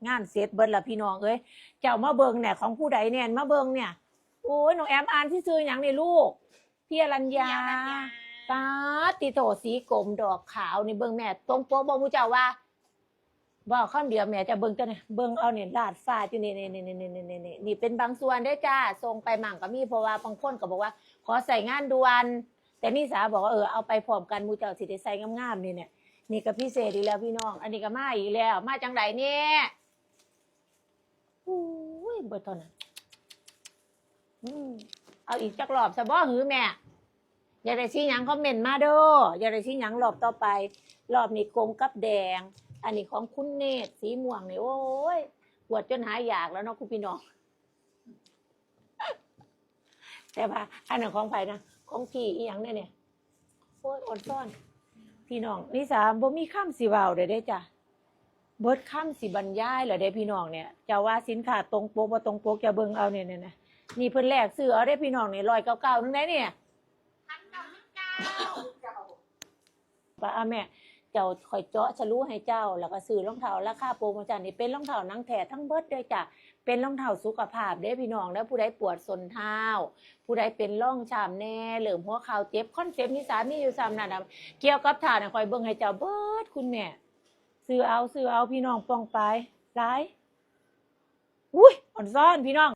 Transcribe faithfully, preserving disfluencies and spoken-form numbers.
งานเสร็จเบิดแล้วพี่น้องเอ้ย เจ้ามาเบิ่งเนี่ย ของผู้ใดเนี่ย มาเบิ่งเนี่ย โอ้ย น้องแอมอ่านที่ชื่อหยังนี่ลูก พี่อรัญญา พี่อรัญญา ป๊าด ติโถ สีกรมดอกขาวนี่ เบิ่งแม่ ตรงปกบ่ หมู่เจ้าว่า บอกคำเดียวแม่จะเบิ่งแต่เนี่ย เบิ่งเอาเนี่ย ลาดฟ้าอยู่นี่ นี่ นี่ นี่ นี่ นี่ นี่ นี่ เป็นบางส่วนเด้อจ้า ส่งไปมั่งก็มี เพราะว่าบางคนก็บอกว่า ขอใส่งานด่วน แต่นิสาบอกว่า เออ เอาไปพร้อมกัน หมู่เจ้าสิได้ใส่งามๆ นี่เนี่ย นี่ก็พิเศษอีกแล้วพี่น้อง อันนี้ก็มาอีกแล้ว มาจังใดเนี่ย อุ้ย เบิดเท่านั้น อืม เอาอีกจักรอบซะบ่หือแม่ อยากได้สีหยังคอมเมนต์มาเด้อ อยากได้สีหยังรอบต่อไป รอบนี้กงกับแดง อันนี้ของคุณเนตรสีม่วงนี่ โอ้ย ปวดจนหายอยากแล้วเนาะคุณพี่น้อง แต่ว่าอันนั้นของไผนะ ของพี่อีหยังเนี่ยเนี่ย โอ้ย อดซ่อน พี่น้อง นิสาบ่มีคำสิเว้าได้เด้จ้ะ เบิดคำสิบรรยายแล้วเด้พี่น้องเนี่ย เจ้าว่าสินค้าตรงปกบ่ตรงปก จะเบิ่งเอาเนี่ยเนี่ยนะ นี่เพิ่นแลกซื้อเอาเด้พี่น้องเนี่ย ร้อยเก้าเก้า นึงได้เนี่ย ว่า อ่ะแม่ เจ้าข่อยเจาะฉลูให้เจ้า แล้วก็ซื้อรองเท้าราคาโปรโมชั่น นี่เป็นรองเท้าหนังแท้ทั้งเบิดเด้อจ้ะ เป็นรองเท้าสุขภาพเด้พี่น้องเด้อ ผู้ใดปวดส้นเท้า ผู้ใดเป็นร่องช้ำแน่ เริ่มหัวเข่าเจ็บ คอนเซปต์นิสามีอยู่ซ้ำนั่นน่ะ เกี่ยวกับท่าน่ะ ข่อยเบิ่งให้เจ้าเบิดคุณแม่ ซื้อเอา ซื้อเอาพี่น้อง ป้องไปหลาย อุ้ย อดซ่อนพี่น้อง